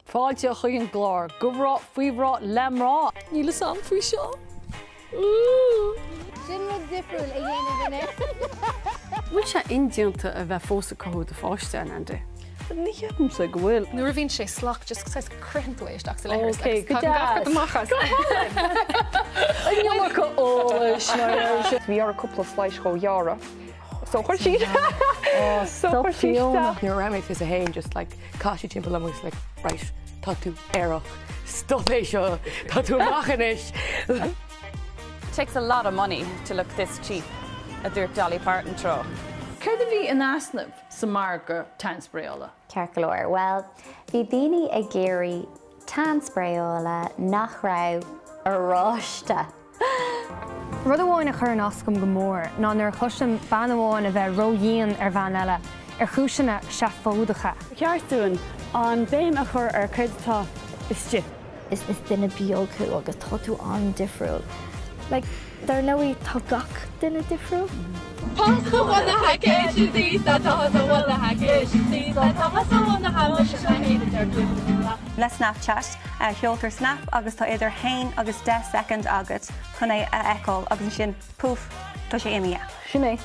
Fáilte chuig an gclár De Mhná, Faoi Mhná, Le Mná. Níl fhios a'm faoi seo. Ooh. Sin rud difriúil a dhéanamh anois. Bhfuil sé indéanta a bheith fós ag cothú do pháiste, a Andy? Ní cheapaimse go bhfuil. Nuair a bhíonn sé salach just saghas croitheann tú é isteach sa leithreas Ok, agus go tagann gach rud deas. amach as. Go hálainn! An iomarca eolais mar a deir sé. Bhí orthu cúpla slice dhó ghearradh. So chuir sí So chuir sí isteach. Nuair a raibh mé 21 just like chaith sí timpeall liom agus like right tá tú aerach stop é seo tá tú amach anois. Takes a lot of money to look this cheap, a dúirt Dolly Parton tráth. Céard a bhí in easnamh sa margadh teann spraeála? Ceart go leor. Bhuel, bhí daoine ag iarraidh teann spraeála nach raibh oráiste. Rud amháin a chuireann as dom go mór ná nuair a chloisim bean amháin a bheith ródhian ar bhean eile ar chúiseanna seafóideacha. Ba cheart dúinn an béim a chur ar céard atá istigh. Is duine beag thú agus tá tú an-difriúil. Like, dar ndóigh tá gach duine difriúil. Le Snapchat, Seoltar snap agus tá idir 1 agus 10 soicind agat chun é a fheiceáil agus ansin, poof, tá sé imithe. Sin é.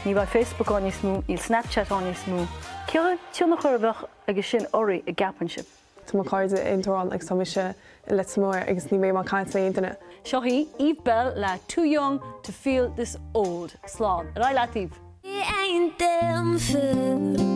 Ní bheidh Facebook ann níos mó, níl Snapchat ann níos mó. Cén tionchar a bheadh aige sin oraibh a gceapann sibh? Tá mo chairde i Indreabhán agus tá mise i Leitir Móir agus ní bheidh mé ag caint le aon duine. Seo í Eve Belle le Too Young to Feel This Old. Slán. Ar aghaidh leat, Eve.